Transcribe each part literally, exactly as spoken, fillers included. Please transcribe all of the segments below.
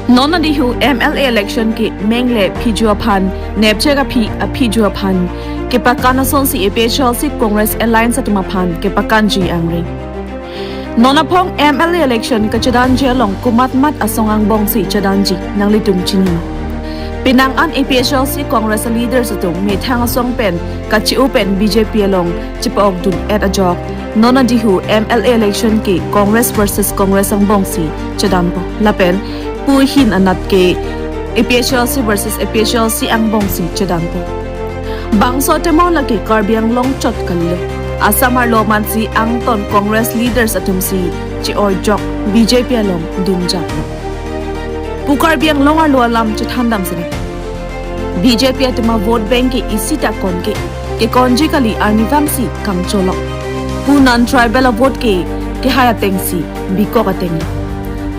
Non adihu M L A election ke mengle phiju aphan, nepchek aphi aphiju aphan kepakan asonsi A P H L C Congress Alliance atum aphan kepakanji angre. Non aphong M L A election kachedanji along komatmat asong angbongsi chedanji nanglitum chinima. Penang an A P H L C Congress leaders atum methang asong pen kache-o pen B J P along chepa-okdun-et ajok, non adihu M L A election ke Congress versus Congress angbongsi chedanpo. Lapen pu ahin anat ke A P H L C versus A P H L C angbongsi chedanpo. Bangso atemon lake Karbi Anglong chot kalilo. Assam arlo mansi angton Congress leaders atumsi che-orjok B J P along dunjaklo. Pu Karbi Anglong arlo alam chethandam sini. B J P atum a-vote bank ke isi ta konke, kekonji kali, arnivangsi kangcholok. Pu non-tribal a-vote ke kehai atengsi bikok ateng.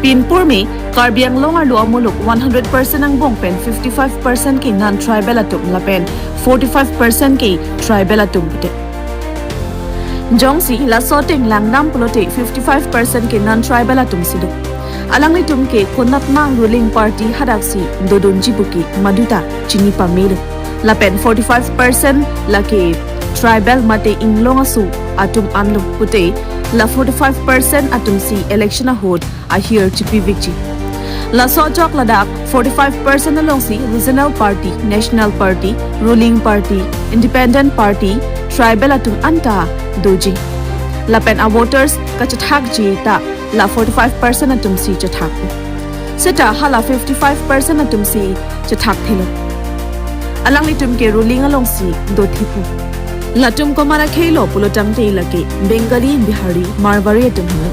Pinpur me Karbi Anglong arlo amuluk one hundred percent angbong pen fifty-five percent ke non-tribal atum lapen forty-five percent ke tribal atum pute. Jongsi laso ateng langdam pulote fifty-five percent ke non-tribal atumsi do. Alanglitum ke konatma ruling party hadaksi dodunji puke maduta chini pamelo. Lapen forty-five percent lake tribal mate inglong aso atum anlo pute, la forty-five percent atumsi election ahut ahir chipivikji. Laso ajok ladak forty-five percent alongsi regional party, national party, ruling party, independent party, tribal atum anta doji. Lapen a-voters kachethakji ta la forty-five percent atumsi chethak. Seta hala fifty-five percent atumsi chethakthelo. Alanglitum ke ruling alongsi dothipo. Latum komat akhei lo pulotangte lake Bengali, Bihari, Marwari atum henlo.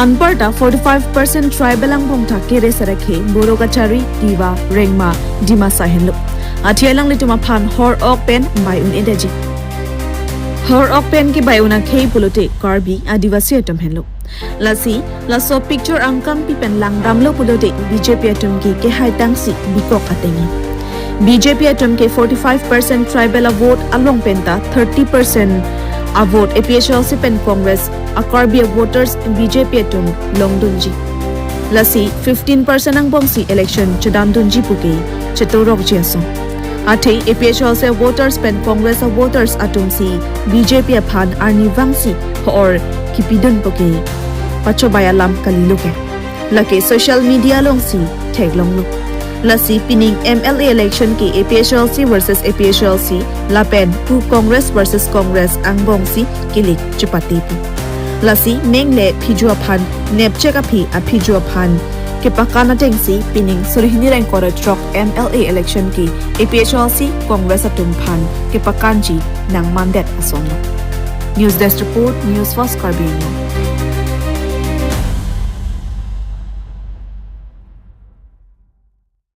Anparta forty-five percent tribal angbong ta kere sar akhei Boro, Kachari, Tiwa, Rengma, Dimasa henlo. Athe alanglitum aphan hor-ok pen bai un-edaji. Hor-ok pen kebai un akhei pulote Karbi, Adivasi atum henlo. Lasi laso picture angkangpi pen langdamlo pulote B J P atum ke kehai tangsi bikok ateng. B J P atum ke forty-five percent tribal a-vote along penta thirty percent a-vote A P H L C pen Congress a-Karbi a-voters B J P atum longdunji. Lasi fifteen percent angbongsi election chedandunji puke chetorokji asong. Athe A P H L C voters pen Congress a-voters atumsi B J P aphan arnivangsi hor kipidun puke pachobai alam kaliloke. Lake social media alongsi theklonglo. Lasi pining M L A election ke A P H L C versus A P H L C lapen pu Congress versus Congress angbongsi kilik chepatipi. Lasi mengle phiju aphan, nepchek aphi aphiju aphan kepakan atengsi pining suri hini ingkoi ra throk M L A election ke A P H L C Congress atum aphan kepakanji nangmandet asonlo. News Desk Report, News First Karbi Anglong.